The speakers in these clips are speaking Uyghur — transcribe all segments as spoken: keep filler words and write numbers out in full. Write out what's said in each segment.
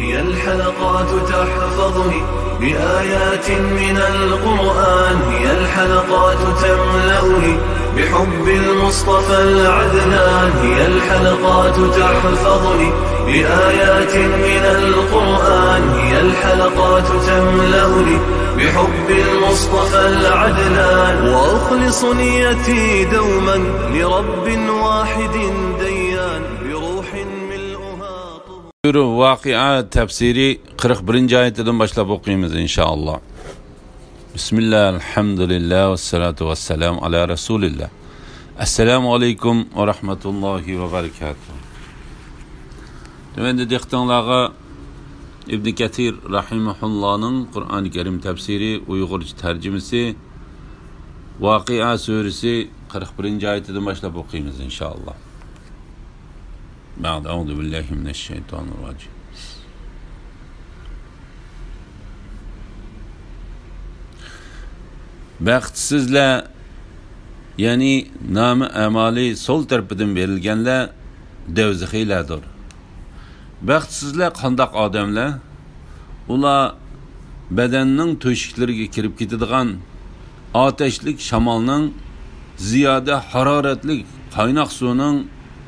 هي الحلقات تحفظني بآيات من القرآن، هي الحلقات تملأني بحب المصطفى العدنان، هي الحلقات تحفظني بآيات من القرآن، هي الحلقات تملأني بحب المصطفى العدنان، وأخلص نيتي دوما لرب واحد ديان، بروح ملؤها طهور. ۋاقىئە تەپسىرى قىرىق بىرىنچى ئايىتىدىن باشلاپ ئوقۇيمىز، ئىنشائاللا. بىسمىللا، ئەلھەمدۇلىللا، ۋەسسالاتۇ ۋەسسالامۇ ئالا رەسۇلىللا. ئەسسالامۇ ئەلەيكۇم ۋە رەھمەتۇللاھى ۋە بەرىكاتۇھ. تۆۋەندە دىققىتىڭلارغا ئىبن كەسىر رەھىمەھۇللانىڭ قۇرئان كەرىم تەپسىرى، ئۇيغۇرچە تەرجىمىسى، ۋاقىئە سۈرىسى قىرىق بىرىنچى ئايىتىدىن باشلاپ ئوقۇيمىز، ئىنشائاللا. بەئد، ئەئۇزۇ بىللاھى مىنەششەيتانىرراجىم. بەختسىزلەر، يەنى نامە ئەمالى سول تەرىپىدىن بېرىلگەنلەر دەۋزىخىيلەردۇر. بەختسىزلەر قانداق ئادەملەر؟ ئۇلار بەدەننىڭ تۆشۈكلىرىگە كىرىپ كېتىدىغان ئاتەشلىك شامالنىڭ، زىيادە ھارارەتلىك قايناق سۇنىڭ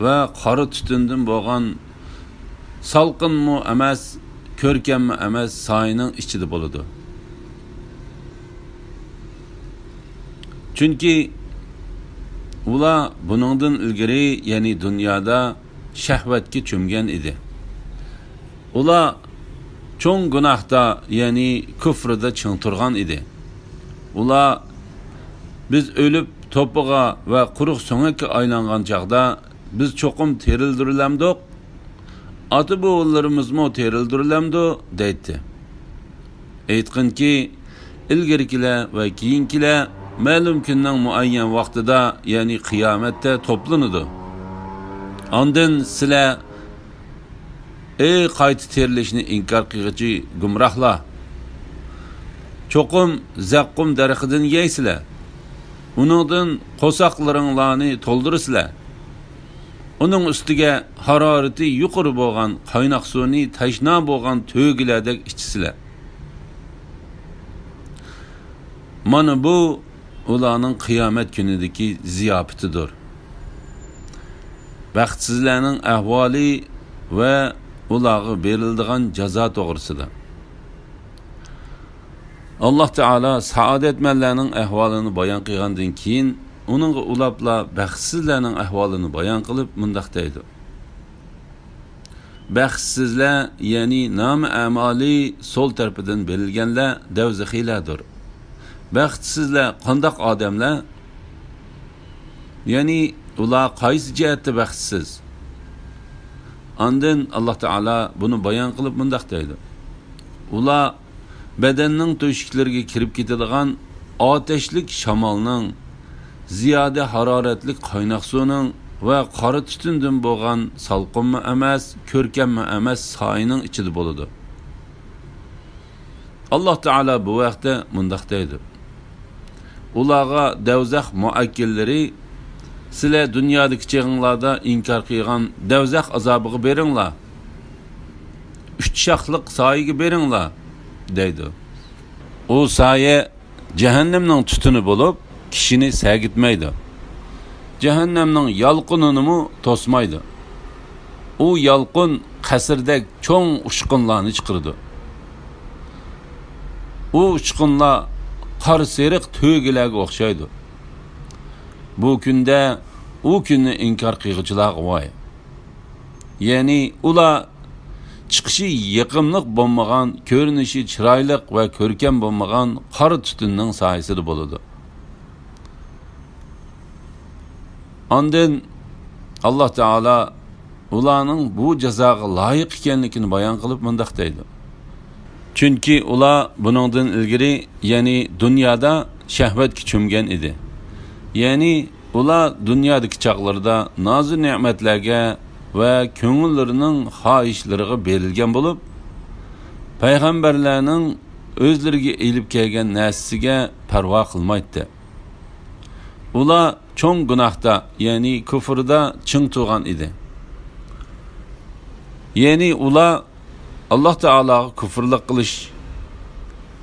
ۋە قارا تۈتۈندىن بولغان سالقىنمۇ ئەمەس، كۆركەممۇ ئەمەس سايىنىڭ ئىچىدە بولىدۇ. چۈنكى ئۇلار بۇنىڭدىن ئىلگىرى، يەنى دۇنيادا شەھۋەتكە چۆمگەن ئىدى. ئۇلار چوڭ گۇناھتا، يەنى كۇفرىدا چىڭ تۇرغان ئىدى. ئۇلار، «بىز ئۆلۈپ توپىغا ۋە قۇرۇق سۆڭەككە ئايلانغان چاغدا، بىز چوقۇم تىرىلدۈرۈلەمدۇق؟ ئاتا-بوۋىلىرىمىزمۇ تىرىلدۈرۈلەمدۇ؟» دەيتتى. ئېيتقىنكى، ئىلگىرىكىلەر ۋە كېيىنكىلەر مەلۇم كۈننىڭ مۇئەييەن ۋاقتىدا، يەنى قىيامەتتە توپلىنىدۇ. ئاندىن سىلەر، ئەي قايتا تىرىلىشنى ئىنكار قىلغۇچى گۇمراھلار! چوقۇم زەققۇم دەرىخىدىن يەيسىلەر. ئۇنىڭدىن قورساقلىرىڭلارنى تولدۇرىسىلەر. ئۇنىڭ ئۈستىگە ھارارىتى يۇقىرى بولغان قايناق سۇنى تەشنا بولغان تۆگىلەردەك ئىچىسىلەر. مانا بۇ ئۇلارنىڭ قىيامەت كۈنىدىكى زىياپىتىدۇر. بەختسىزلەرنىڭ ئەھۋالى ۋە ئۇلارغا بېرىلىدىغان جازا توغرىسىدا. ئاللاھ تائالا سائادەتمەنلەرنىڭ ئەھۋالىنى بايان قىلغاندىن كېيىن، ئۇنىڭغا ئۇلاپلا بەختسىزلەرنىڭ ئەھۋالىنى بايان قىلىپ، مۇنداق دەيدۇ: بەختسىزلەر، يەنى نامە ئەمالى سول تەرىپىدىن بېرىلگەنلەر دەۋزىخىيلەردۇر. بەختسىزلەر قانداق ئادەملەر؟ يەنى ئۇلار قايسى جەھەتتە بەختسىز؟ ئاندىن ئاللاھ تائالا بۇنى بايان قىلىپ مۇنداق دەيدۇ: ئۇلار بەدەننىڭ تۆشۈكلىرىگە كىرىپ كېتىدىغان ئاتەشلىك شامالنىڭ، زىيادە ھارارەتلىك قايناق سۇنىڭ ۋە قارا تۈتۈندىن بولغان سالقىنمۇ ئەمەس، كۆركەممۇ ئەمەس سايىنىڭ ئىچىدە بولىدۇ. ئاللاھ تائالا بۇ ھەقتە مۇنداق دەيدۇ: ئۇلارغا دەۋزەخ مۇئەككىللىرى، سىلەر دۇنيادىكى چېغىڭلاردا ئىنكار قىلغان دەۋزەخ ئازابىغا بېرىڭلار، ئۈچ شاخلىق سايىگە بېرىڭلار، دەيدۇ. ئۇ سايە جەھەننەمنىڭ تۈتۈنى بولۇپ، كىشىنى سەگىتمەيدۇ. جەھەننەمنىڭ يالقۇنىنىمۇ توسمايدۇ. ئۇ يالقۇن قەسىردەك چوڭ ئۇچقۇنلارنى چىقىرىدۇ. ئۇ ئۇچقۇنلار قارا سېرىق تۆگىلەرگە ئوخشايدۇ. بۇ كۈندە ئۇ كۈننى ئىنكار قىلغۇچىلارغا ۋاي! يەنى ئۇلار چىقىشى يېقىملىق بولمىغان، كۆرۈنۈشى چىرايلىق ۋە كۆركەم بولمىغان قارا تۈتۈننىڭ سايىسىدا بولىدۇ. ئاندىن ئاللاھ تائالا ئۇلارنىڭ بۇ جازاغا لايىق ئىكەنلىكىنى بايان قىلىپ مۇنداق دەيدۇ: چۈنكى ئۇلار بۇنىڭدىن ئىلگىرى، يەنى دۇنيادا شەھۋەتكە چۆمگەن ئىدى. يەنى ئۇلار دۇنيادىكى چاغلىرىدا نازۇ نېمەتلەرگە ۋە كۆڭۈللىرىنىڭ خاھىشلىرىغا بېرىلگەن بولۇپ، پەيغەمبەرلەرنىڭ ئۆزلىرىگە ئېلىپ كەلگەن نەرسىسىگە پەرۋا قىلمايتتى. ئۇلار چوڭ گۇناھتا، يەنى كۇفردا چىڭ تۇرغان ئىدى. يەنى ئۇلار ئاللاھ تائالاغا كۇفرلۇق قىلىش،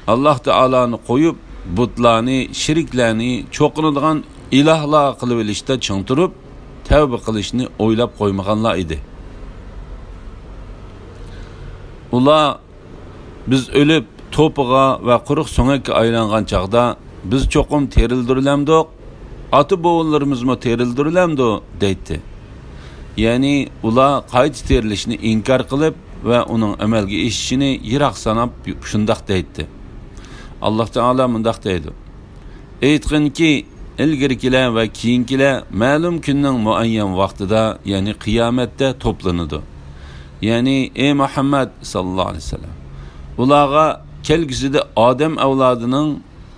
ئاللاھ تائالانى قويۇپ، بۇتلارنى، شېرىكلەرنى، چوقۇنىدىغان ئىلاھلار قىلىۋېلىشتا چىڭ تۇرۇپ، تەۋبە قىلىشنى ئويلاپ قويمىغانلار ئىدى. ئۇلار بىز ئۆلۈپ، توپىغا ۋە قۇرۇق سۆڭەككە ئايلانغان چاغدا، بىز چوقۇم تىرىلدۈرۈلەمدۇق؟ ئاتا-بوۋىلىرىمىزمۇ تىرىلدۈرۈلەمدۇ؟ دەيتتى. يەنى ئۇلار قايتا تىرىلىشنى ئىنكار قىلىپ ۋە ئۇنىڭ ئەمەلگە ئېشىشىنى يىراق ساناپ شۇنداق دەيتتى. ئاللاھ تائالا مۇنداق دەيدۇ: ئېيتقىنكى، ئىلگىرىكىلەر ۋە كېيىنكىلەر مەلۇم كۈننىڭ مۇئەييەن ۋاقتىدا، يەنى قىيامەتتە توپلىنىدۇ. يەنى، ئەي مۇھەممەد ساللاللاھۇ ئەلەيھى ۋەسەللەم، ئۇلارغا كەلگۈسىدە ئادەم ئەۋلادىنىڭ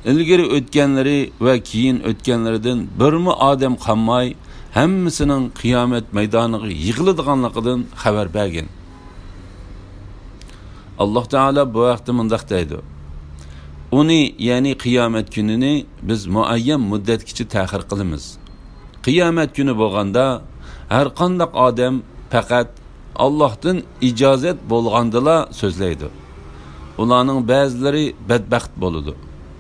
ئىلگىرى ئۆتكەنلىرى ۋە كېيىن ئۆتكەنلىرىدىن بىرمۇ ئادەم قالماي، ھەممىسىنىڭ قىيامەت مەيدانىغا يىغىلىدىغانلىقىدىن خەۋەر بەرگىن. ئاللاھ تائالا بۇ ھەقتە مۇنداق دەيدۇ: ئۇنى، يەنى قىيامەت كۈنىنى بىز مۇئەييەن مۇددەتكىچە تەخىر قىلىمىز. قىيامەت كۈنى بولغاندا، ھەرقانداق ئادەم پەقەت ئاللاھتىن ئىجازەت بولغاندىلا سۆزلەيدۇ. ئۇلارنىڭ بەزىلىرى بەدبەخت بولىدۇ،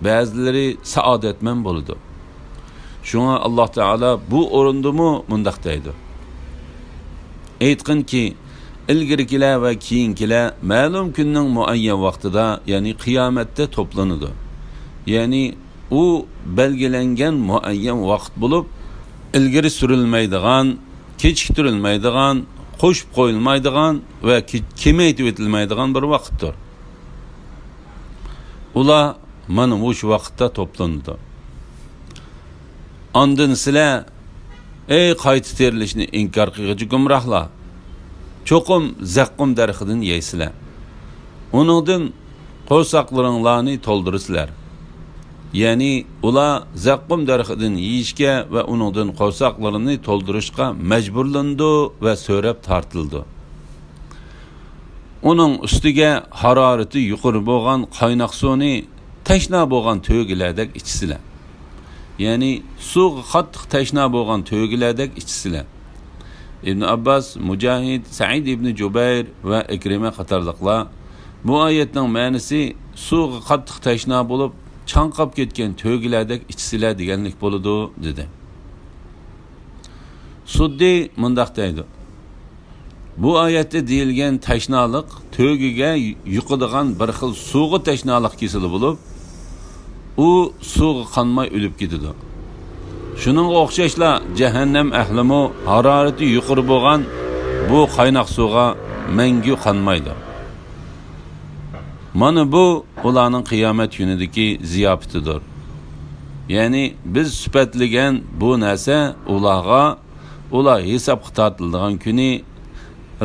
بەزىلىرى سائادەتمەن بولىدۇ. شۇڭا ئاللاھ تائالا بۇ ئورۇندىمۇ مۇنداق دەيدۇ: ئېيتقىنكى، ئىلگىرىكىلەر ۋە كېيىنكىلەر مەلۇم كۈننىڭ مۇئەييەن ۋاقتىدا، يەنى قىيامەتتە توپلىنىدۇ. يەنى ئۇ بەلگىلەنگەن مۇئەييەن ۋاقىت بولۇپ، ئىلگىرى سۈرۈلمەيدىغان، كېچىكتۈرۈلمەيدىغان، قوشۇپ قويۇلمايدىغان ۋە كې-، كېمەيتىۋېتىلمەيدىغان بىر ۋاقىتتۇر. ئۇلار مانا مۇشۇ ۋاقىتتا توپلىنىدۇ. ئاندىن سىلەر، ئەي قايتا تىرىلىشنى ئىنكار قىلغۇچى گۇمراھلار، چوقۇم زەققۇم دەرىخىدىن يەيسىلەر. ئۇنىڭدىن قورساقلىرىڭلارنى تولدۇرىسىلەر. يەنى ئۇلار زەققۇم دەرىخىدىن يېيىشكە ۋە ئۇنىڭدىن قورساقلىرىنى تولدۇرۇشقا مەجبۇرلىنىدۇ ۋە سۆرەپ تارتىلىدۇ. ئۇنىڭ ئۈستىگە ھارارىتى يۇقىرى بولغان قايناق سۇنى تەشنا بولغان تۆگىلەردەك ئىچىسىلەر. يەنى سۇغا قاتتىق تەشنا بولغان تۆگىلەردەك ئىچىسىلەر. ئىبن ئابباس، مۇجاھىد، سەئىد ئىبن جۇبەير ۋە ئىكرىمە قاتارلىقلار بۇ ئايەتنىڭ مەنىسى سۇغا قاتتىق تەشنا بولۇپ، چاڭقاپ كەتكەن تۆگىلەردەك ئىچىسىلەر دېگەنلىك بولىدۇ، دېدى. سۇددى مۇنداق دەيدۇ: بۇ ئايەتتە دېيىلگەن تەشنالىق تۆگىگە يۇقىدىغان بىر خىل سۇغا تەشنالىق كېسىلى بولۇپ، ئۇ سۇغا قانماي ئۆلۈپ كېتىدۇ. شۇنىڭغا ئوخشاشلا، جەھەننەم ئەھلىمۇ ھارارىتى يۇقىرى بولغان بۇ قايناق سۇغا مەڭگۈ قانمايدۇ. مانا بۇ ئۇلارنىڭ قىيامەت كۈنىدىكى زىياپىتىدۇر. يەنى بىز سۈپەتلىگەن بۇ نەرسە ئۇلارغا، ئۇلار ھېسابقا تارتىلىدىغان كۈنى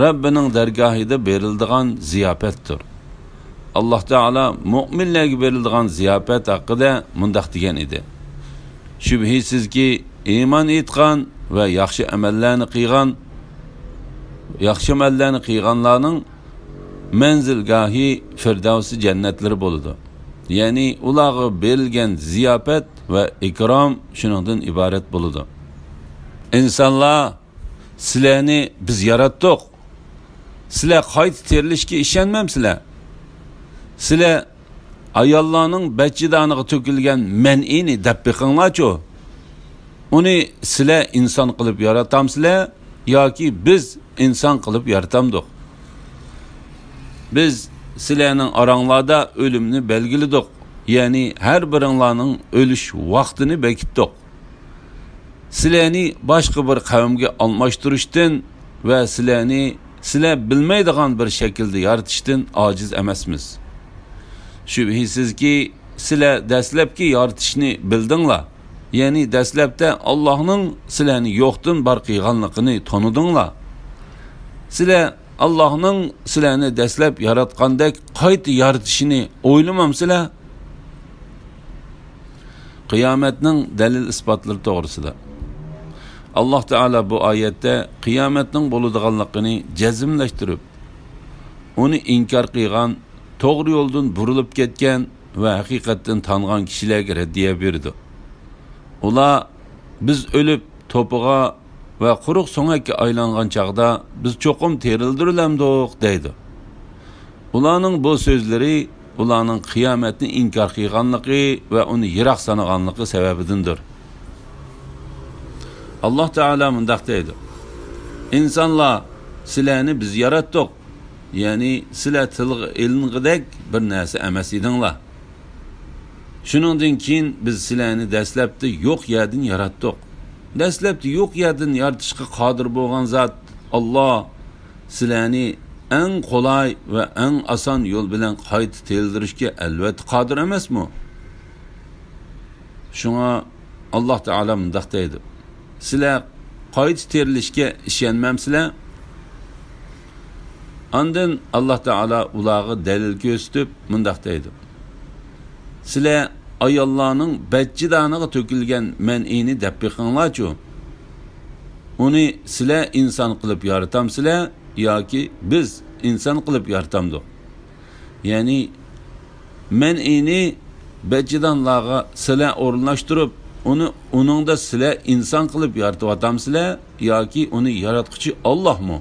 رەببىنىڭ دەرگاھىدا بېرىلىدىغان زىياپەتتۇر. ئاللاھ تائالا مۆمىنلەرگە بېرىلىدىغان زىياپەت ھەققىدە مۇنداق دېگەن ئىدى: شۈبھىسىزكى، ئىمان ئېيتقان ۋە ياخشى ئەمەللەرنى قىلغان، ياخشى ئەمەللەرنى قىلغانلارنىڭ مەنزىلگاھى فىردەۋسى جەننەتلىرى بولىدۇ. يەنى ئۇلارغا بېرىلگەن زىياپەت ۋە ئىكرام شۇنىڭدىن ئىبارەت بولىدۇ. ئىنسانلار، سىلەرنى بىز ياراتتۇق. سىلەر قايتا تىرىلىشكە ئىشەنمەمسىلەر؟ سىلەر ئاياللارنىڭ بەچچىدانىغا تۆكۈلگەن مەنئىنى دەپ بېقىڭلارچۇ. ئۇنى سىلەر ئىنسان قىلىپ ياراتامسىلەر ياكى بىز ئىنسان قىلىپ يارىتامدۇق؟ بىز سىلەرنىڭ ئاراڭلاردا ئۆلۈمنى بەلگىلىدۇق، يەنى ھەر بىرىڭلارنىڭ ئۆلۈش ۋاقتىنى بېكىتتۇق. سىلەرنى باشقا بىر قەۋمگە ئالماشتۇرۇشتىن ۋە سىلەرنى سىلەر بىلمەيدىغان بىر شەكىلدە يارىتىشتىن ئاجىز ئەمەسمىز. شۈبھىسىزكى، سىلەر دەسلەپكى يارىتىشنى بىلدىڭلار. يەنى دەسلەپتە ئاللاھنىڭ سىلەرنى يوقتىن بار قىلغانلىقىنى تونۇدۇڭلار. سىلەر ئاللاھنىڭ سىلەرنى دەسلەپ ياراتقاندەك قايتا يارىتىشىنى ئويلىمامسىلەر؟ قىيامەتنىڭ دەلىل-ئىسپاتلىرى توغرىسىدا. ئاللاھ تائالا بۇ ئايەتتە قىيامەتنىڭ بولىدىغانلىقىنى جەزملەشتۈرۈپ، ئۇنى ئىنكار قىلغان، توغرا يولدىن بۇرۇلۇپ كەتكەن ۋە ھەقىقەتتىن تانغان كىشىلەرگە رەددىيە بېرىدۇ. ئۇلار، بىز ئۆلۈپ، توپىغا ۋە قۇرۇق سۆڭەككە ئايلانغان چاغدا بىز چوقۇم تىرىلدۈرۈلەمدۇق؟ دەيدۇ. ئۇلارنىڭ بۇ سۆزلىرى ئۇلارنىڭ قىيامەتنى ئىنكار قىلغانلىقى ۋە ئۇنى يىراق سانىغانلىقى سەۋەبىدىندۇر. ئاللاھ تائالا مۇنداق دەيدۇ: ئىنسانلار، سىلەرنى بىز ياراتتۇق، يەنى سىلەر تىلغا ئېلىنغۇدەك بىر نەرسە ئەمەس ئىدىڭلار. شۇنىڭدىن كېيىن بىز سىلەرنى دەسلەپتە يوق يەردىن ياراتتۇق. دەسلەپتە يوق يەردىن يارىتىشقا قادىر بولغان زات ئاللاھ سىلەرنى ئەڭ قولاي ۋە ئەڭ ئاسان يول بىلەن قايتا تىرىلدۈرۈشكە ئەلۋەتتە قادىر ئەمەسمۇ؟ شۇڭا ئاللاھ تائالا مۇنداق دەيدۇ: سىلەر قايتا تىرىلىشكە ئىشەنمەمسىلەر؟ ئاندىن ئاللاھ تائالا ئۇلارغا دەلىل كۆرسىتىپ مۇنداق دەيدۇ: سىلەر ئاياللارنىڭ بەچچىدانىغا تۆكۈلگەن مەنئىنى دەپ بېقىڭلارچۇ. ئۇنى سىلەر ئىنسان قىلىپ يارىتامسىلەر ياكى بىز ئىنسان قىلىپ يارىتامدۇق؟ يەنى مەنئىنى بەچچىدانلارغا سىلەر ئورۇنلاشتۇرۇپ، ئۇنى، ئۇنىڭدا سىلەر ئىنسان قىلىپ يارىتىۋاتامسىلەر ياكى ئۇنى ياراتقۇچى ئاللاھمۇ؟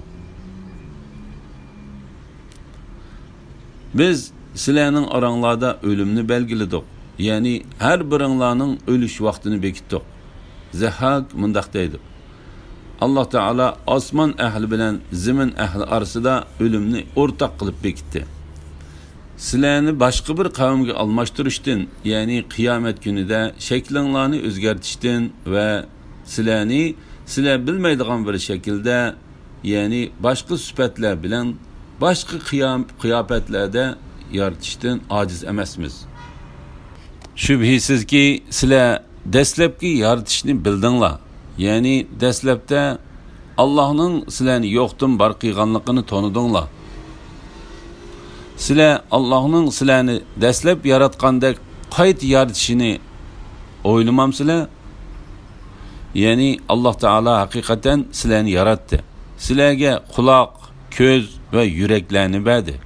بىز سىلەرنىڭ ئاراڭلاردا ئۆلۈمنى بەلگىلىدۇق، يەنى ھەر بىرىڭلارنىڭ ئۆلۈش ۋاقتىنى بېكىتتۇق. زەھھاك مۇنداق دەيدۇ: ئاللاھ تائالا ئاسمان ئەھلى بىلەن زېمىن ئەھلى ئارىسىدا ئۆلۈمنى ئورتاق قىلىپ بېكىتتى. سىلەرنى باشقا بىر قەۋمگە ئالماشتۇرۇشتىن، يەنى قىيامەت كۈنىدە شەكلىڭلارنى ئۆزگەرتىشتىن ۋە سىلەرنى سىلەر بىلمەيدىغان بىر شەكىلدە، يەنى باشقا سۈپەتلەر بىلەن، باشقا قىيام-، قىياپەتلەردە يارىتىشتىن ئاجىز ئەمەسمىز. شۈبھىسىزكى، سىلەر دەسلەپكى يارىتىشنى بىلدىڭلار، يەنى دەسلەپتە ئاللاھنىڭ سىلەرنى يوقتىن بار قىلغانلىقىنى تونۇدۇڭلار. سىلەر ئاللاھنىڭ سىلەرنى دەسلەپ ياراتقاندەك قايتا يارىتىشىنى ئويلىمامسىلەر؟ يەنى ئاللاھ تائالا ھەقىقەتەن سىلەرنى ياراتتى. سىلەرگە قۇلاق، كۆز ۋە يۈرەكلەرنى بەردى.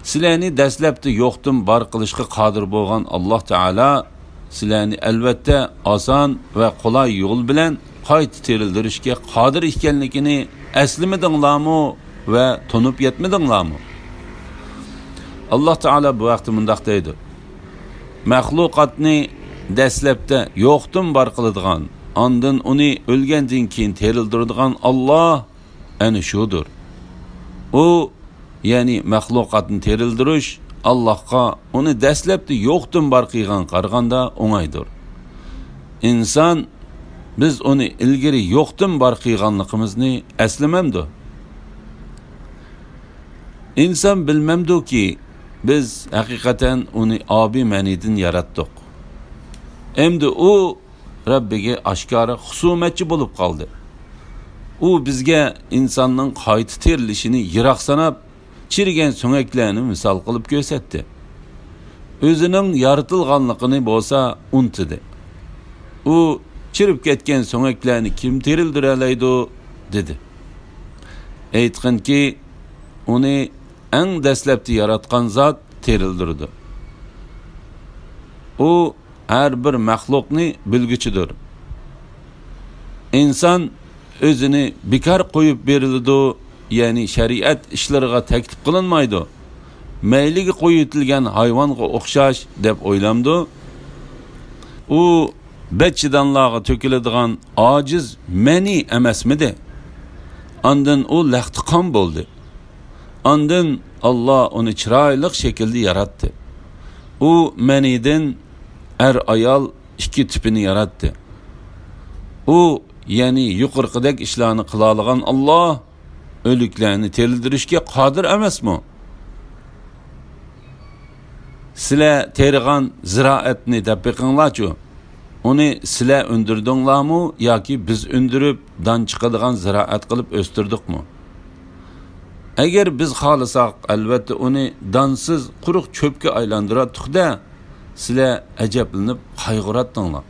سىلەرنى دەسلەپتە يوقتىن بار قىلىشقا قادىر بولغان ئاللاھ تائالا سىلەرنى ئەلۋەتتە ئاسان ۋە قولاي يول بىلەن قايتا تىرىلدۈرۈشكە قادىر ئىكەنلىكىنى ئەسلىمىدىڭلارمۇ ۋە تونۇپ يەتمىدىڭلارمۇ؟ ئاللاھ تائالا بۇ ھەقتە مۇنداق دەيدۇ: مەخلۇقاتنى دەسلەپتە يوقتىن بار قىلىدىغان، ئاندىن ئۇنى ئۆلگەندىن كېيىن تىرىلدۈرىدىغان ئاللاھ ئەنە شۇدۇر. ئۇ، يەنى مەخلۇقاتنى تىرىلدۈرۈش ئاللاھقا ئۇنى دەسلەپتە يوقتىن بار قىلغانغا قارىغاندا ئوڭايدۇر. ئىنسان، بىز ئۇنى ئىلگىرى يوقتىن بار قىلغانلىقىمىزنى ئەسلىمەمدۇ؟ ئىنسان بىلمەمدۇكى، بىز ھەقىقەتەن ئۇنى ئابىي مەنىدىن ياراتتۇق. ئەمدى ئۇ رەببىگە ئاشكارا خۇسۇمەتچى بولۇپ قالدى. ئۇ بىزگە ئىنساننىڭ قايتا تىرىلىشىنى يىراق ساناپ، چىرىگەن سۆڭەكلەرنى مىسال قىلىپ كۆرسەتتى. ئۆزىنىڭ يارىتىلغانلىقىنى بولسا ئۇنتۇدى. ئۇ، «چىرىپ كەتكەن سۆڭەكلەرنى كىم تىرىلدۈرەلەيدۇ؟» دېدى. ئېيتقىنكى، ئۇنى ئەڭ دەسلەپتە ياراتقان زات تىرىلدۈرىدۇ. ئۇ ھەر بىر مەخلۇقنى بىلگۈچىدۇر. ئىنسان ئۆزىنى بىكار قويۇپ بېرىلىدۇ، يەنى شەرىئەت ئىشلىرىغا تەكلىپ قىلىنمايدۇ، مەيلىگە قويۇۋېتىلگەن ھايۋانغا ئوخشاش دەپ ئويلامدۇ؟ ئۇ بەتچىدانلارغا تۆكۈلىدىغان ئاجىز مەنى ئەمەسمىدى؟ ئاندىن ئۇ لەختە قان بولدى. ئاندىن ئاللا ئۇنى چىرايلىق شەكىلدە ياراتتى. ئۇ مەنىدىن ئەر-ئايال ئىككى تىپىنى ياراتتى. ئۇ، يەنى يۇقىرىقىدەك ئىشلارنى قىلالىغان ئاللا ئۆلۈكلەرنى تىرىلدۈرۈشكە قادىر ئەمەسمۇ؟ سىلەر تېرىغان زىرائەتنى دەپ بېقىڭلارچۇ. ئۇنى سىلەر ئۈندۈردۈڭلارمۇ ياكى بىز ئۈندۈرۈپ، دان چىقىدىغان زىرائەت قىلىپ ئۆستۈردۇقمۇ؟ ئەگەر بىز خالىساق، ئەلۋەتتە ئۇنى دانسىز، قۇرۇق چۆپكە ئايلاندۇراتتۇق-دە، سىلەر ئەجەبلىنىپ قايغۇراتتىڭلار.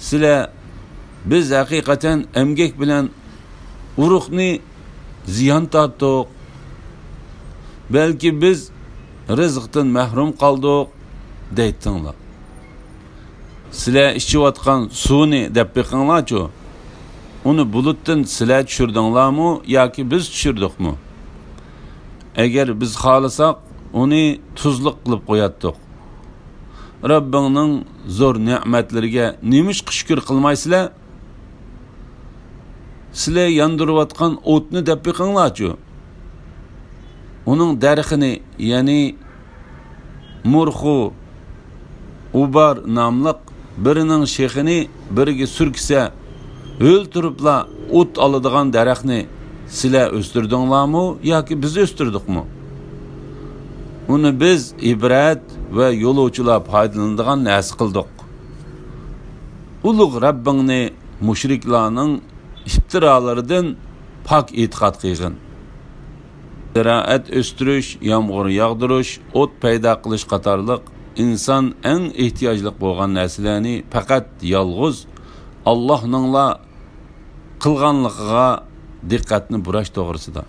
سىلەر، «بىز ھەقىقەتەن ئەمگەك بىلەن ئۇرۇقنى زىيان تارتتۇق. بەلكى بىز رىزىقتىن مەھرۇم قالدۇق» دەيتتىڭلار. سىلەر ئىچىۋاتقان سۇنى دەپ بېقىڭلارچۇ. ئۇنى بۇلۇتتىن سىلەر چۈشۈردۈڭلارمۇ ياكى بىز چۈشۈردۇقمۇ؟ ئەگەر بىز خالىساق، ئۇنى تۇزلۇق قىلىپ قوياتتۇق. رەببىڭنىڭ زور نېمەتلىرىگە نېمىشقا شۈكۈر قىلمايسىلەر؟ سىلەر ياندۇرۇۋاتقان ئوتنى دەپ بېقىڭلارچۇ. ئۇنىڭ دەرىخىنى، يەنى مۇرخۇ، ئۇبار ناملىق بىرىنىڭ شېخىنى بىرىگە سۈركىسە، ھۆل تۇرۇپلا ئوت ئالىدىغان دەرەخنى سىلەر ئۆستۈردۈڭلارمۇ ياكى بىز ئۆستۈردۇقمۇ؟ ئۇنى بىز ئىبرەت ۋە يولۇچىلار پايدىلىنىدىغان نەرسە قىلدۇق. ئۇلۇغ رەببىڭنى مۇشرىكلارنىڭ ئىپتىرالىرىدىن پاك ئېتىقاد قىلغىن. زىرائەت ئۆستۈرۈش، يامغۇر ياغدۇرۇش، ئوت پەيدا قىلىش قاتارلىق ئىنسان ئەڭ ئېھتىياجلىق بولغان نەرسىلەرنى پەقەت يالغۇز ئاللاھنىڭلا قىلغانلىقىغا دىققەتنى بۇراش توغرىسىدا.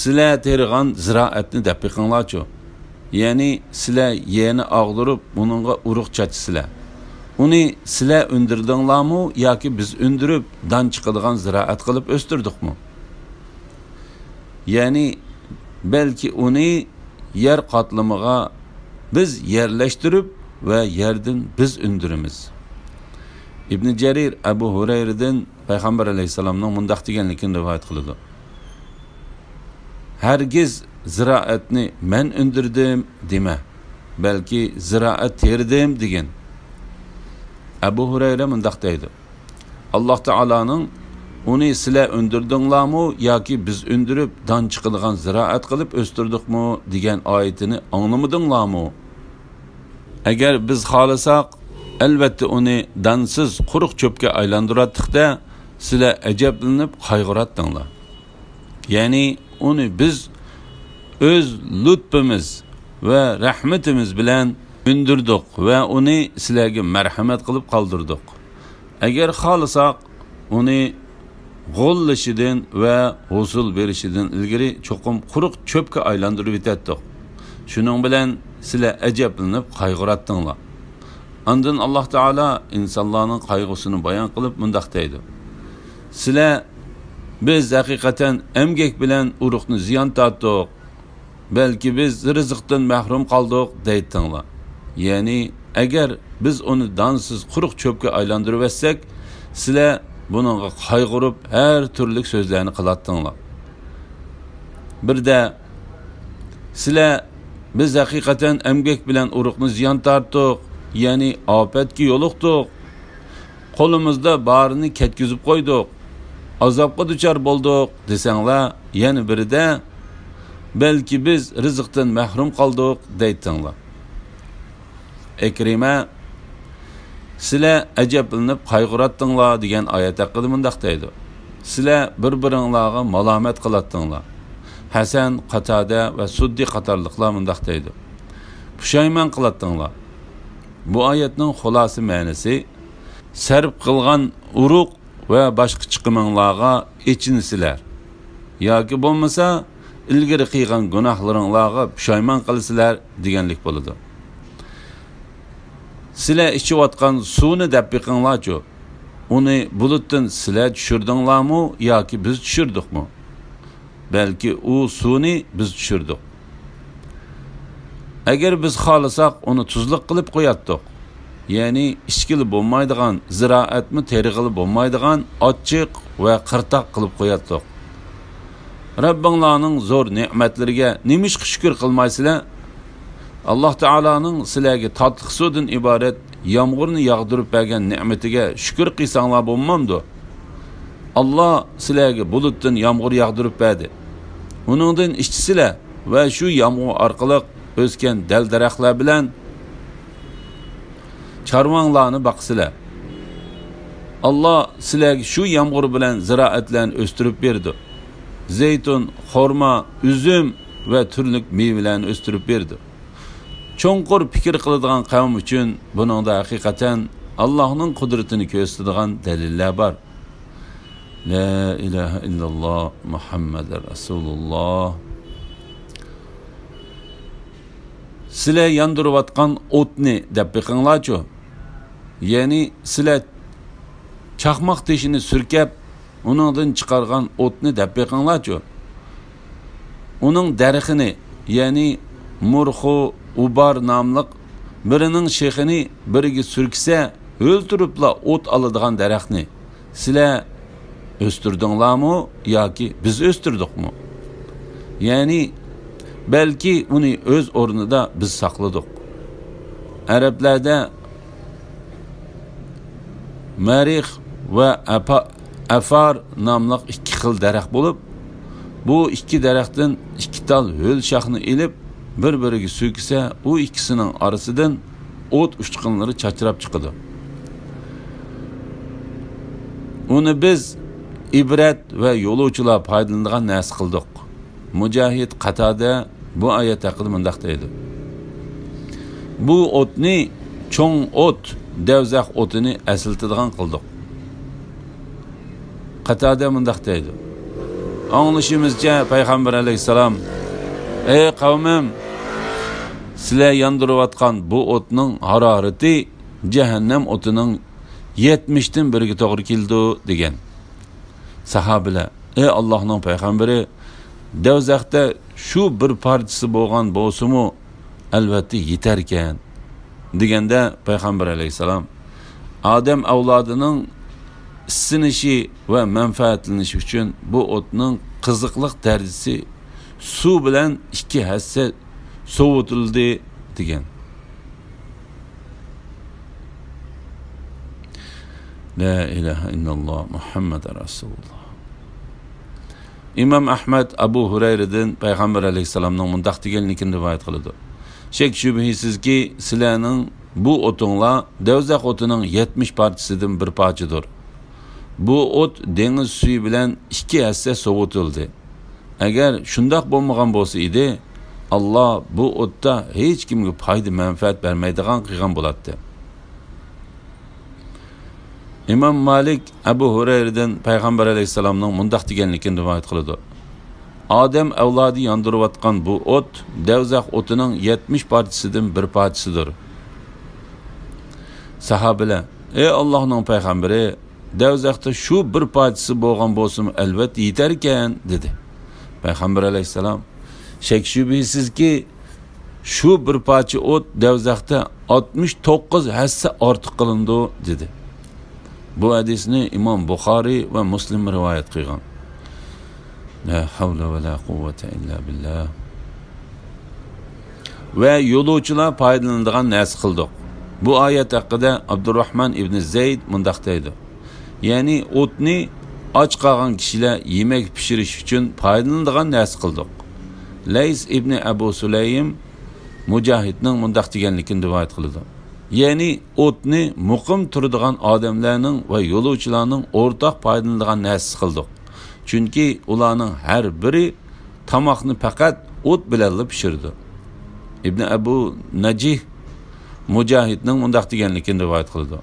سىلەر تېرىغان زىرائەتنى دەپ بېقىڭلارچۇ. يەنى سىلەر يەرنى ئاغدۇرۇپ، ئۇنىڭغا ئۇرۇق چاچىسىلەر. ئۇنى سىلەر ئۈندۈردۈڭلارمۇ ياكى بىز ئۈندۈرۈپ، دان چىقىدىغان زىرائەت قىلىپ ئۆستۈردۇقمۇ؟ يەنى بەلكى ئۇنى يەر قاتلىمىغا بىز يەرلەشتۈرۈپ ۋە يەردىن بىز ئۈندۈرىمىز. ئىبنى جەرىر ئەبۇ ھۇرەيرىدىن پەيغەمبەر ئەلەيھىسسالامنىڭ مۇنداق دېگەنلىكىنى رىۋايەت قىلىدۇ: «ھەرگىز زىرائەتنى مەن ئۈندۈردۈم دېمە، بەلكى زىرائەت تېرىدىم دېگىن.» ئەبۇ ھۇرەيرە مۇنداق دەيدۇ: «ئاللاھ تائالانىڭ، ئۇنى سىلەر ئۈندۈردۈڭلارمۇ ياكى بىز ئۈندۈرۈپ دان چىقىدىغان زىرائەت قىلىپ ئۆستۈردۇقمۇ دېگەن ئايىتىنى ئاڭلىمىدىڭلارمۇ؟ ئەگەر بىز خالىساق، ئەلۋەتتە ئۇنى دانسىز قۇرۇق چۆپكە ئايلاندۇراتتۇق-دە، سىلەر ئەجەبلىنىپ قايغۇراتتىڭلار.» يەنى ئۇنى بىز ئۆز لۇتپىمىز ۋە رەھمىتىمىز بىلەن ئۈندۈردۇق ۋە ئۇنى سىلەرگە مەرھەمەت قىلىپ قالدۇردۇق. ئەگەر خالىساق، ئۇنى غوللىشىدىن ۋە ھوسۇل بېرىشىدىن ئىلگىرى چوقۇم قۇرۇق چۆپكە ئايلاندۇرۇۋېتەتتۇق. شۇنىڭ بىلەن سىلەر ئەجەبلىنىپ قايغۇراتتىڭلار. ئاندىن ئاللاھ تائالا ئىنسانلارنىڭ قايغۇسىنى بايان قىلىپ مۇنداق دەيدۇ: «سىلەر، بىز ھەقىقەتەن ئەمگەك بىلەن ئۇرۇقنى زىيان تارتتۇق، بەلكى بىز رىزىقتىن مەھرۇم قالدۇق» دەيتتىڭلار. يەنى ئەگەر بىز ئۇنى دانسىز قۇرۇق چۆپكە ئايلاندۇرۇۋەتسەك، سىلەر بۇنىڭغا قايغۇرۇپ ھەر تۈرلۈك سۆزلەرنى قىلاتتىڭلار. بىردە، سىلەر، بىز ھەقىقەتەن ئەمگەك بىلەن ئۇرۇقنى زىيان تارتتۇق، يەنى ئاپەتكە يولۇقتۇق، قولىمىزدا بارىنى كەتكۈزۈپ قويدۇق، ئازابقا دۇچار بولدۇق دېسەڭلار، يەنە بىرىدە، بەلكى بىز رىزىقتىن مەھرۇم قالدۇق دەيتتىڭلار. ئىكرىمە، سىلەر ئەجەبلىنىپ قايغۇراتتىڭلار دېگەن ئايەت ھەققىدە مۇنداق دەيدۇ: سىلەر بىر-بىرىڭلارغا مالامەت قىلاتتىڭلار. ھەسەن، قاتادە ۋە سۇددى قاتارلىقلار مۇنداق دەيدۇ: پۇشايمان قىلاتتىڭلار. بۇ ئايەتنىڭ خۇلاسە مەنىسى، سەرپ قىلغان ئۇرۇق ۋە باشقا چىقىمىڭلارغا ئېچىنىسىلەر ياكى بولمىسا ئىلگىرى قىلغان گۇناھلىرىڭلارغا پۇشايمان قىلىسىلەر دېگەنلىك بولىدۇ. سىلەر ئىچىۋاتقان سۇنى دەپ بېقىڭلارچۇ، ئۇنى بۇلۇتتىن سىلەر چۈشۈردۈڭلارمۇ ياكى بىز چۈشۈردۇقمۇ؟ بەلكى ئۇ سۇنى بىز چۈشۈردۇق. ئەگەر بىز خالىساق، ئۇنى تۇزلۇق قىلىپ قوياتتۇق. يەنى ئىچكىلى بولمايدىغان، زىرائەتمۇ تېرىغىلى بولمايدىغان ئاچچىق ۋە قىرتاق قىلىپ قوياتتۇق. رەببىڭلارنىڭ زور نېمەتلىرىگە نېمىشقا شۈكۈر قىلمايسىلەر؟ ئاللاھ تائالانىڭ سىلەرگە تاتلىق سۇدىن ئىبارەت يامغۇرنى ياغدۇرۇپ بەرگەن نېمىتىگە شۈكۈر قىلساڭلار بولمامدۇ؟ ئاللاھ سىلەرگە بۇلۇتتىن يامغۇر ياغدۇرۇپ بەردى. ئۇنىڭدىن ئىچىسىلەر ۋە شۇ يامغۇر ئارقىلىق ئۆسكەن دەل-دەرەخلەر بىلەن چارۋاڭلارنى باقىسىلەر. ئاللاھ سىلەرگە شۇ يامغۇر بىلەن زىرائەتلەرنى ئۆستۈرۈپ بېرىدۇ. زەيتۇن، خورما، ئۈزۈم ۋە تۈرلۈك مېۋىلەرنى ئۆستۈرۈپ بېرىدۇ. چوڭقۇر پىكىر قىلىدىغان قەۋم ئۈچۈن بۇنىڭدا ھەقىقەتەن ئاللاھنىڭ قۇدرىتىنى كۆرسىتىدىغان دەلىللەر بار. لا ئىلاھە ئىللاللاھ، مۇھەممەدۇر رەسۇلۇللاھ. سىلەر ياندۇرۇۋاتقان ئوتنى دەپ بېقىڭلارچۇ. يەنى سىلەر چاقماق تېشىنى سۈركەپ، ئۇنىڭدىن چىقارغان ئوتنى دەپ بېقىڭلارچۇ. ئۇنىڭ دەرىخىنى، يەنى مۇرخۇ، ئۇبار ناملىق بىرىنىڭ شېخىنى بىرىگە سۈركىسە، ھۆل تۇرۇپلا ئوت ئالىدىغان دەرەخنى سىلەر ئۆستۈردۈڭلارمۇ ياكى بىز ئۆستۈردۇقمۇ؟ يەنى، بەلكى ئۇنى ئۆز ئورنىدا بىز ساقلىدۇق. ئەرەبلەردە مەرىخ ۋە ئەپا-، ئەفار ناملىق ئىككى خىل دەرەخ بولۇپ، بۇ ئىككى دەرەختىن ئىككى تال ھۆل شاخنى ئېلىپ، بىر-بىرىگە سۈركىسە، ئۇ ئىككىسىنىڭ ئارىسىدىن ئوت ئۇچقۇنلىرى چاچراپ چىقىدۇ. ئۇنى بىز ئىبرەت ۋە يولۇچىلار پايدىلىنىدىغان نەرسە قىلدۇق. مۇجاھىد، قاتادە بۇ ئايەت ھەققىدە مۇنداق دەيدۇ: بۇ ئوتنى چوڭ ئوت، دەۋزەخ ئوتىنى ئەسلىتىدىغان قىلدۇق. قاتادە مۇنداق دەيدۇ: ئاڭلىشىمىزچە، پەيغەمبەر ئەلەيھىسسالام، ئەي قەۋمىم، سىلەر ياندۇرۇۋاتقان بۇ ئوتنىڭ ھارارىتى جەھەننەم ئوتىنىڭ يەتمىشتىن بىرىگە توغرا كېلىدۇ، دېگەن. ساھابىلەر، ئەي ئاللاھنىڭ پەيغەمبىرى، دەۋزەختە شۇ بىر پارچىسى بولغان بولسىمۇ، ئەلۋەتتە يېتەركەن، دېگەندە، پەيغەمبەر ئەلەيھىسسالام، ئادەم ئەۋلادىنىڭ ئىسسىنىشى ۋە مەنپەئەتلىنىشى ئۈچۈن بۇ ئوتنىڭ قىزىقلىق دەرىجىسى سۇ بىلەن ئىككى ھەسسە سوۋۇتۇلدى، دېگەن. لا ئىلاھە ئىللاللا مۇھەممەد رەسۇلۇللا. ئىمام ئەھمەد ئەبۇ ھۇرەيرىدىن پەيغەمبەر ئەلەيھىسسالامنىڭ مۇنداق دېگەنلىكىنى رىۋايەت قىلىدۇ: شەك-شۈبھىسىزكى، سىلەرنىڭ بۇ ئوتۇڭلار دەۋزەخ ئوتىنىڭ يەتمىش پارچىسىدىن بىر پارچىدۇر. بۇ ئوت دېڭىز سۈيى بىلەن ئىككى ھەسسە سوۋۇتۇلدى. ئەگەر شۇنداق بولمىغان بولسا ئىدى، ئاللا بۇ ئوتتا ھېچكىمگە پايدا-مەنپەئەت بەرمەيدىغان قىلغان بولاتتى. ئىمام مالىك ئەبۇ ھۇرەيرىدىن پەيغەمبەر ئەلەيھىسسالامنىڭ مۇنداق دېگەنلىكىنى رىۋايەت قىلىدۇ: ئادەم ئەۋلادى ياندۇرۇۋاتقان بۇ ئوت دەۋزەخ ئوتىنىڭ يەتمىش پارچىسىدىن بىر پارچىسىدۇر. ساھابىلەر، ئەي ئاللاھنىڭ پەيغەمبىرى، دەۋزەختە شۇ بىر پارچىسى بولغان بولسىمۇ، ئەلۋەتتە يېتەركەن، دېدى. پەيغەمبەر ئەلەيھىسسالام، شەك-شۈبھىسىزكى، شۇ بىر پارچە ئوت دەۋزەختە ئاتمىش توققۇز ھەسسە ئارتۇق قىلىنىدۇ، دېدى. بۇ ھەدىسنى ئىمام بۇخارىي ۋە مۇسلىم رىۋايەت قىلغان. لا ھەۋلە ۋە لا قۇۋۋەتە ئىللا بىللا. ۋە يولۇچىلار پايدىلىنىدىغان نەرسە قىلدۇق. بۇ ئايەت ھەققىدە ئابدۇرراھمان ئىبنى زەيد مۇنداق دەيدۇ: يەنى ئوتنى ئاچ قالغان كىشىلەر يېمەك پىشۇرۇش ئۈچۈن پايدىلىنىدىغان نەرسە قىلدۇق. لەيس ئىبنى ئەبۇ سۇلەيم مۇجاھىدنىڭ مۇنداق دېگەنلىكىنى رىۋايەت قىلىدۇ: يەنى ئوتنى مۇقىم تۇرىدىغان ئادەملەرنىڭ ۋە يولۇچىلارنىڭ ئورتاق پايدىلىنىدىغان نەرسىسى قىلدۇق. چۈنكى ئۇلارنىڭ ھەر بىرى تاماقنى پەقەت ئوت بىلەنلا پىشۇرىدۇ. ئىبنى ئەبۇ نەجىھ مۇجاھىدنىڭ مۇنداق دېگەنلىكىنى رىۋايەت قىلىدۇ: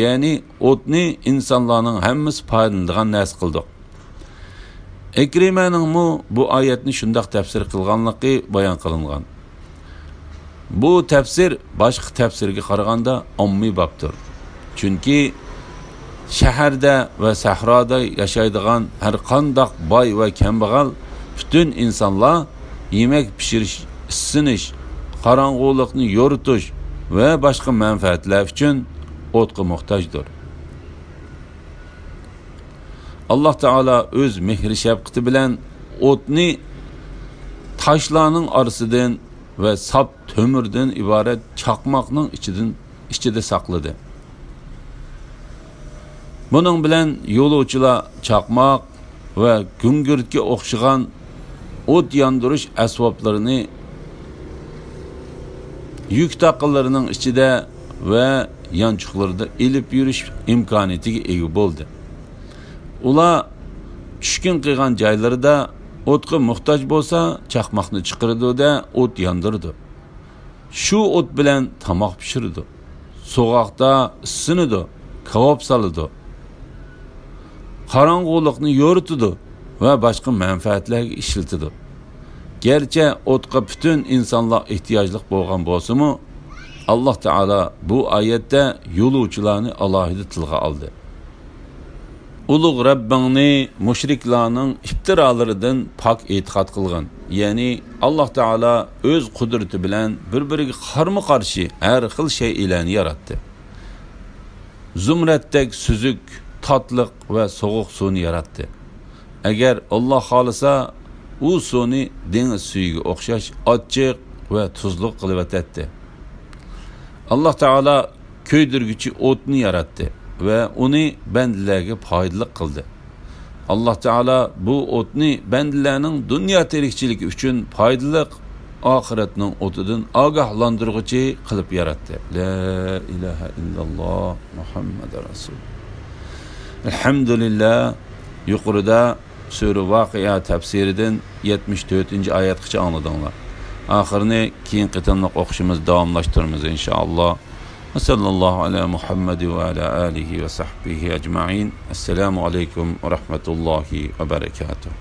يەنى ئوتنى ئىنسانلارنىڭ ھەممىسى پايدىلىنىدىغان نەرسە قىلدۇق. ئىكرىمەنىڭمۇ بۇ ئايەتنى شۇنداق تەپسىر قىلغانلىقى بايان قىلىنغان. بۇ تەپسىر باشقا تەپسىرگە قارىغاندا ئاممىبابتۇر. چۈنكى شەھەردە ۋە سەھرادا ياشايدىغان ھەر قانداق باي ۋە كەمبەغەل پۈتۈن ئىنسانلار يېمەك پىشۇرۇش، ئىسسىنىش، قاراڭغۇلۇقنى يورۇتۇش ۋە باشقا مەنپەئەتلەر ئۈچۈن ئوتقا موھتاجدۇر. ئاللا تائالا ئۆز مېھرى-شەپقىتى بىلەن ئوتنى تاشلارنىڭ ئارىسىدىن ۋە ساپ تۆمۈردىن ئىبارەت چاقماقنىڭ ئىچىدىن، ئىچىدە ساقلىدى. بۇنىڭ بىلەن يولۇچىلار چاقماق ۋە گۈڭگۈرتكە ئوخشىغان ئوت ياندۇرۇش ئەسۋابلىرىنى يۈك تاقىلىرىنىڭ ئىچىدە ۋە يانچۇقلىرىدا ئېلىپ يۈرۈش ئىمكانىيىتىگە ئىگە بولدى. ئۇلار چۈشكۈن قىلغان جايلىرىدا ئوتقا موھتاج بولسا، چاقماقنى چىقىرىدۇ-دە، ئوت ياندۇرىدۇ. شۇ ئوت بىلەن تاماق پىشۇرىدۇ. سوغۇقتا ئىسسىنىدۇ، كاۋاپ سالىدۇ. قاراڭغۇلۇقنى يورۇتىدۇ ۋە باشقا مەنپەئەتلەرگە ئىشلىتىدۇ. گەرچە ئوتقا پۈتۈن ئىنسانلار ئېھتىياجلىق بولغان بولسىمۇ، ئاللا تائالا بۇ ئايەتتە يولۇچىلارنى ئالاھىدە تىلغا ئالدى. ئۇلۇغ رەببىڭنى مۇشرىكلارنىڭ ئىپتىرالىرىدىن پاك ئېتىقاد قىلغىن. يەنى ئاللاھ تائالا ئۆز قۇدرىتى بىلەن بىر-بىرىگە قارمۇ-قارشى ھەر خىل شەيئىلەرنى ياراتتى. زۇمرەتتەك سۈزۈك، تاتلىق ۋە سوغۇق سۇنى ياراتتى. ئەگەر ئاللاھ خالىسا، ئۇ سۇنى دېڭىز سۈيىگە ئوخشاش ئاچچىق ۋە تۇزلۇق قىلىۋېتەتتى. ئاللاھ تائالا كۆيدۈرگۈچى ئوتنى ياراتتى ۋە ئۇنى بەندىلەرگە پايدىلىق قىلدى. ئاللاھ تائالا بۇ ئوتنى بەندىلەرنىڭ دۇنيا تىرىكچىلىكى ئۈچۈن پايدىلىق، ئاخىرەتنىڭ ئوتىدىن ئاگاھلاندۇرغۇچى قىلىپ ياراتتى. لا ئىلاھە ئىللاللاھ مۇھەممەد رەسۇل. ئەلھەمدۇلىللاھ. يۇقىرىدا سۈرە ۋاقىئە تەپسىرىدىن يەتمىش تۆتىنچى ئايەتكىچە ئاڭلىدىڭلار. ئاخىرىنى كېيىنكى قېتىملىق ئوقۇشىمىز داۋاملاشتۇرىمىز، ئىنشائاللاھ. ۋە سەللەللاھۇ ئەلا مۇھەممەد ۋە ئەلا ئالىھى ۋە سەھبىھى ئەجمەئىن. ئەسسالامۇ ئەلەيكۇم ۋە رەھمەتۇللاھى ۋە بەرەكاتۇھ.